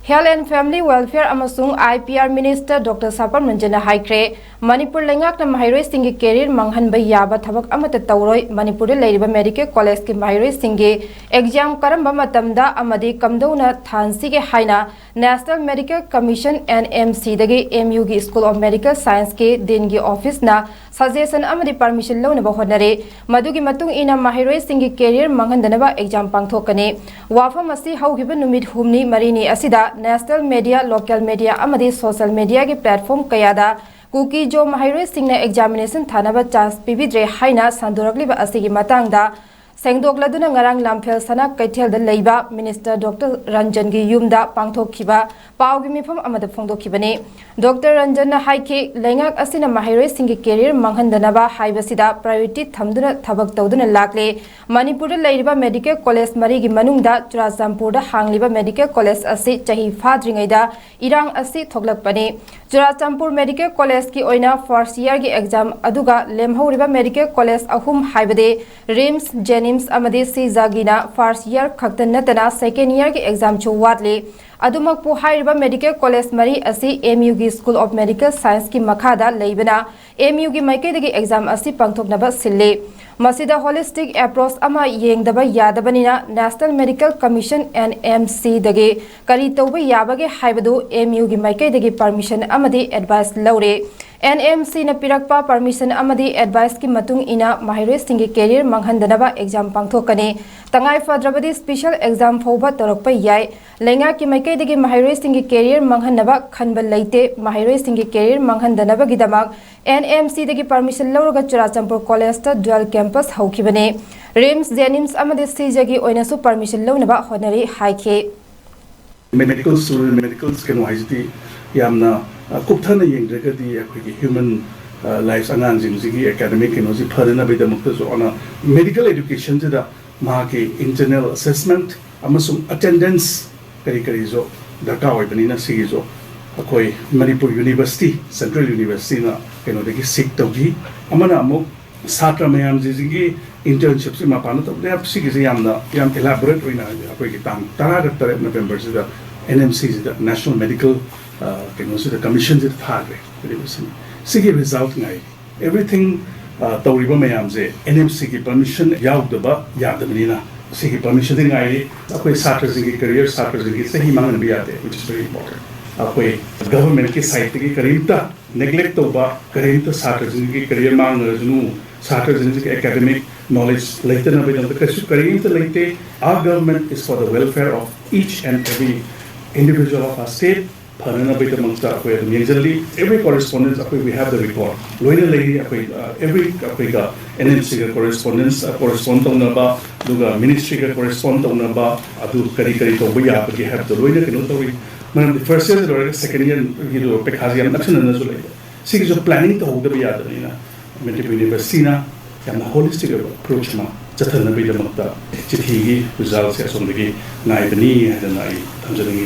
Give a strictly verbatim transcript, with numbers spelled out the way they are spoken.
Health and Family Welfare ꯑꯃꯁꯨꯡ I P R Minister Doctor ꯁꯥꯄꯝ ꯔꯟꯖꯟꯅ ꯍꯥꯏꯈ꯭ꯔꯦ, ꯃꯅꯤꯄꯨꯔ ꯂꯩꯉꯥꯛꯅ ꯃꯍꯩꯔꯣꯏꯁꯤꯡꯒꯤ career ꯃꯥꯡꯍꯟꯕ ꯌꯥꯕ ꯊꯕꯛ ꯑꯃꯠꯇ ꯇꯧꯔꯣꯏ꯫ ꯃꯅꯤꯄꯨꯔꯗ ꯂꯩꯔꯤꯕ medical collegeꯀꯤ ꯃꯍꯩꯔꯣꯏꯁꯤꯡꯒꯤ exam ꯀꯔꯝꯕ ꯃꯇꯝꯗ ꯑꯃꯗꯤ ꯀꯝꯗꯧꯅ ꯊꯥꯍꯟꯁꯤꯒꯦ ꯍꯥꯏꯅ National Medical Commission, N M C ꯗꯒꯤ M U ꯒꯤ School of Medical Scienceꯀꯤ Deanꯒꯤ officeꯅ suggestion ꯑꯃꯗꯤ permission ꯂꯧꯅꯕ ꯍꯣꯠꯅꯔꯦ꯫ ꯃꯗꯨꯒꯤ ꯃꯇꯨꯡ ꯏꯟꯅ ꯃꯍꯩꯔꯣꯏꯁꯤꯡꯒꯤ career ꯃꯥꯡꯍꯟꯗꯅꯕ exam ꯄꯥꯡꯊꯣꯛꯀꯅꯤ꯫ ꯋꯥꯐꯝ ꯑꯁꯤ ꯍꯧꯈꯤꯕ ꯅꯨꯃꯤꯠ ꯍꯨꯝꯅꯤ ꯃꯔꯤꯅꯤ ꯑꯁꯤꯗ national media, local media ꯑꯃꯗꯤ social mediaꯒꯤ platform ꯀꯌꯥꯗ ꯀꯨꯀꯤ ꯖꯣ ꯃꯍꯩꯔꯣꯏꯁꯤꯡꯅ examination ꯊꯥꯅꯕ chance ꯄꯤꯕꯤꯗ꯭ꯔꯦ ꯍꯥꯏꯅ ꯁꯟꯗꯣꯔꯛꯂꯤꯕ ꯑꯁꯤꯒꯤ ꯃꯇꯥꯡꯗ ꯁꯦꯡꯗꯣꯛꯂꯗꯨꯅ ꯉꯔꯥꯡ ꯂꯝꯐꯦꯜ ꯁꯅꯥ ꯀꯩꯊꯦꯜꯗ ꯂꯩꯕ Minister Doctor ꯔꯟꯖꯟꯒꯤ ꯌꯨꯝꯗ ꯄꯥꯡꯊꯣꯛꯈꯤꯕ ꯄꯥꯎꯒꯤ ꯃꯤꯐꯝ ꯑꯃꯗ ꯐꯣꯡꯗꯣꯛꯈꯤꯕꯅꯤ꯫ Doctor ꯔꯟꯖꯟꯅ ꯍꯥꯏꯈꯤ, ꯂꯩꯉꯥꯛ ꯑꯁꯤꯅ ꯃꯍꯩꯔꯣꯏꯁꯤꯡꯒꯤ career ꯃꯥꯡꯍꯟꯗꯅꯕ ꯍꯥꯏꯕꯁꯤꯗ priority ꯊꯝꯗꯨꯅ ꯊꯕꯛ ꯇꯧꯗꯨꯅ ꯂꯥꯛꯂꯦ꯫ ꯃꯅꯤꯄꯨꯔꯗ ꯂꯩꯔꯤꯕ medical college ꯃꯔꯤꯒꯤ ꯃꯅꯨꯡꯗ ꯆꯨꯔꯥꯆꯥꯟꯄꯨꯔꯗ ꯍꯥꯡꯂꯤꯕ medical college ꯑꯁꯤ ꯆꯍꯤ ꯐꯥꯗ꯭ꯔꯤꯉꯩꯗ ꯏꯔꯥꯡ ꯑꯁꯤ ꯊꯣꯛꯂꯛꯄꯅꯤ꯫ ꯆꯨꯔꯥꯆꯥꯟꯄꯨꯔ Medical Collegeꯀꯤ ꯑꯣꯏꯅ first yearꯒꯤ exam ꯑꯗꯨꯒ ꯂꯦꯝꯍꯧꯔꯤꯕ medical college ꯑꯍꯨꯝ ꯍꯥꯏꯕꯗꯤ RIMS, JNIMS ꯑꯃꯗꯤ ꯁꯤꯖꯒꯤꯅ first year ꯈꯛꯇ ꯅꯠꯇꯅ second yearꯒꯤ examꯁꯨ ꯋꯥꯠꯂꯤ꯫ ꯑꯗꯨꯃꯛꯄꯨ ꯍꯥꯏꯔꯤꯕ medical college ꯃꯔꯤ ꯑꯁꯤ M U ꯒꯤ School of Medical Scienceꯀꯤ ꯃꯈꯥꯗ ꯂꯩꯕꯅ M U ꯒꯤ ꯃꯥꯏꯀꯩꯗꯒꯤ exam ꯑꯁꯤ ꯄꯥꯡꯊꯣꯛꯅꯕ ꯁꯤꯜꯂꯤ꯫ ꯃꯁꯤꯗ holistic approach ꯑꯃ ꯌꯦꯡꯗꯕ ꯌꯥꯗꯕꯅꯤꯅ National Medical Commission, N M C ꯗꯒꯤ ꯀꯔꯤ ꯇꯧꯕ ꯌꯥꯕꯒꯦ ꯍꯥꯏꯕꯗꯨ M U ꯒꯤ ꯃꯥꯏꯀꯩꯗꯒꯤ permission ꯑꯃꯗꯤ advice ꯂꯧꯔꯦ꯫ N M C ꯅ ꯄꯤꯔꯛꯄ permission ꯑꯃꯗꯤ adviceꯀꯤ ꯃꯇꯨꯡ ꯏꯟꯅ ꯃꯍꯩꯔꯣꯏꯁꯤꯡꯒꯤ career ꯃꯥꯡꯍꯟꯗꯅꯕ exam ꯄꯥꯡꯊꯣꯛꯀꯅꯤ꯫ ꯇꯉꯥꯏ ꯐꯗ꯭ꯔꯕꯗꯤ special exam ꯐꯥꯎꯕ ꯇꯧꯔꯛꯄ ꯌꯥꯏ꯫ ꯂꯩꯉꯥꯛꯀꯤ ꯃꯥꯏꯀꯩꯗꯒꯤ ꯃꯍꯩꯔꯣꯏꯁꯤꯡꯒꯤ career ꯃꯥꯡꯍꯟꯅꯕ ꯈꯟꯕ ꯂꯩꯇꯦ꯫ ꯃꯍꯩꯔꯣꯏꯁꯤꯡꯒꯤ career ꯃꯥꯡꯍꯟꯗꯅꯕꯒꯤꯗꯃꯛ N M C ꯗꯒꯤ permission ꯂꯧꯔꯒ Churachandpur collegeꯇ dual campus ꯍꯧꯈꯤꯕꯅꯤ꯫ RIMS, JNIMS ꯑꯃꯗꯤ ꯁꯤꯖꯒꯤ ꯑꯣꯏꯅꯁꯨ permission ꯂꯧꯅꯕ ꯍꯣꯠꯅꯔꯤ ꯍꯥꯏꯈꯤ꯫ Medical student, medical ꯀꯩꯅꯣ ꯍꯥꯏꯁꯤꯗꯤ ꯌꯥꯝꯅ, ꯑ, ꯀꯨꯞꯊꯅ ꯌꯦꯡꯗ꯭ꯔꯒꯗꯤ ꯑꯩꯈꯣꯏꯒꯤ human, ꯑ, lives, ꯑꯉꯥꯡꯁꯤꯡꯁꯤꯒꯤ academic ꯀꯩꯅꯣꯁꯤ ꯐꯅꯅꯕꯒꯤꯗꯃꯛꯇꯁꯨ ꯑꯅ medical educationꯁꯤꯗ ꯃꯍꯥꯛꯀꯤ internal assessment ꯑꯃꯁꯨꯡ attendance ꯀꯔꯤ ꯀꯔꯤꯁꯨ ꯗꯔꯀꯥꯔ ꯑꯣꯏꯕꯅꯤꯅ ꯁꯤꯒꯤꯁꯨ ꯑꯩꯈꯣꯏ ꯃꯅꯤꯄꯨꯔ University, Central Universityꯅ ꯀꯩꯅꯣꯗꯒꯤ seek ꯇꯧꯈꯤ꯫ ꯑꯃꯅ ꯑꯃꯨꯛ ꯁꯥꯇ꯭ꯔ ꯃꯌꯥꯝꯁꯤꯒꯤ internshipꯁꯤ ꯃꯄꯥꯟꯗ ꯇꯧꯕꯗ ꯌꯥꯝ, ꯁꯤꯒꯤꯁꯤ ꯌꯥꯝꯅ, ꯌꯥꯝ elaborate ꯑꯣꯏꯅ ꯑꯩꯈꯣꯏꯒꯤ ꯇꯥꯡ ꯇꯔꯥꯒ ꯇꯔꯦꯠ Novemberꯁꯤꯗ ꯑꯦꯟ ꯑꯦꯝ ꯁꯤꯁꯤꯗ, ꯅꯦꯁꯅꯦꯜ ꯃꯦꯗꯤꯀꯦꯜ ꯀꯩꯅꯣꯁꯤꯗ, ꯀꯃꯤꯁꯟꯁꯤꯗ ꯊꯥꯈ꯭ꯔꯦ꯫ ꯍꯥꯏꯔꯤꯕꯁꯤꯅꯤ꯫ ꯁꯤꯒꯤ ꯔꯤꯖꯜꯠ ꯉꯥꯏꯔꯤ꯫ ꯑꯦꯚ꯭ꯔꯤꯊꯤꯡ ꯇꯧꯔꯤꯕ ꯃꯌꯥꯝꯁꯦ ꯑꯦꯟ ꯑꯦꯝ ꯁꯤꯒꯤ ꯄꯔꯃꯤꯁꯟ ꯌꯥꯎꯗꯕ ꯌꯥꯗꯕꯅꯤꯅ, ꯁꯤꯒꯤ ꯄꯔꯃꯤꯁꯟꯗꯤ ꯉꯥꯏꯔꯤ꯫ ꯑꯩꯈꯣꯏ ꯁꯥꯇ꯭ꯔꯁꯤꯡꯒꯤ ꯀꯦꯔꯤꯌꯔ, ꯁꯥꯇ꯭ꯔꯁꯤꯡꯒꯤ ꯆꯍꯤ ꯃꯥꯡꯍꯟꯕ ꯌꯥꯗꯦ, which is very important. ꯑꯩꯈꯣꯏ ꯒꯚꯔꯟꯃꯦꯟꯠꯀꯤ ꯁꯥꯏꯠꯇꯒꯤ ꯀꯔꯤꯝꯇ ꯅꯦꯒ꯭ꯂꯦꯛ ꯇꯧꯕ, ꯀꯔꯤꯝꯇ ꯁꯥꯇ꯭ꯔꯁꯤꯡꯒꯤ ꯀꯦꯔꯤꯌꯔ ꯃꯥꯡꯉꯔꯁꯅꯨ, ꯁꯥꯇ꯭ꯔꯁꯤꯡꯁꯤꯒꯤ ꯑꯦꯀꯥꯗꯃꯤꯛ ꯅꯣꯂꯦꯖ ꯂꯩꯇꯅꯕꯒꯤꯗꯃꯛꯇ ꯀꯩꯁꯨ ꯀꯔꯤꯝꯇ ꯂꯩꯇꯦ꯫ Our government is for the welfare of each and every individual of our state. ꯐꯅꯅꯕꯒꯤꯗꯃꯛꯇ ꯑꯩꯈꯣꯏ ꯑꯗꯨꯝ ꯌꯦꯡꯁꯤꯜꯂꯤ꯫ Every correspondence ꯑꯩꯈꯣꯏ, we have the record, ꯂꯣꯏꯅ ꯂꯩꯔꯤ꯫ ꯑꯩꯈꯣꯏ ꯑꯦꯚ꯭ꯔꯤ, ꯑꯩꯈꯣꯏꯒ ꯑꯦꯟ ꯑꯦꯝ ꯁꯤꯒ ꯀꯣꯔꯦꯁꯄꯣꯟꯗꯦꯟꯁ, ꯀꯣꯔꯦꯁꯄꯣꯟ ꯇꯧꯅꯕ, ꯑꯗꯨꯒ ꯃꯤꯅꯤꯁꯇ꯭ꯔꯤꯒ ꯀꯣꯔꯦꯁꯄꯣꯟ ꯇꯧꯅꯕ, ꯑꯗꯨ ꯀꯔꯤ ꯀꯔꯤ ꯇꯧꯕ ꯌꯥꯕꯒꯦ ꯍꯥꯏꯕꯗꯣ ꯂꯣꯏꯅ ꯀꯩꯅꯣ ꯇꯧꯔꯤ꯫ ꯃꯔꯝꯗꯤ ꯐꯥꯔꯁ ꯏꯌꯔ ꯂꯣꯏꯔꯒ ꯁꯦꯀꯦꯟ ꯏꯌꯔꯒꯤꯗꯣ ꯄꯩꯈꯥꯁꯦ ꯌꯥꯝ ꯅꯛꯁꯤꯟꯅꯅꯁꯨ ꯂꯩꯕ꯫ ꯁꯤꯒꯤꯁꯨ ꯄ꯭ꯂꯥꯅꯤꯡ ꯇꯧꯍꯧꯗꯕ ꯌꯥꯗꯕꯅꯤꯅ, ꯃꯅꯤꯄꯨꯔ ꯌꯨꯅꯤꯚꯔꯁꯤꯇꯤꯅ ꯌꯥꯝꯅ ꯍꯣꯂꯤꯁꯇꯤꯛ ꯑꯣꯏꯕ ꯑꯦꯄ꯭ꯔꯣꯆ ꯑꯃ ꯆꯠꯊꯅꯕꯒꯤꯗꯃꯛꯇ ꯆꯤꯊꯤꯒꯤ ꯔꯤꯖꯜꯁꯦ ꯑꯁꯣꯝꯗꯒꯤ ꯉꯥꯏꯕꯅꯤ ꯍꯥꯏꯗꯅ ꯑꯩ ꯊꯝꯖꯅꯤꯡꯉꯤ꯫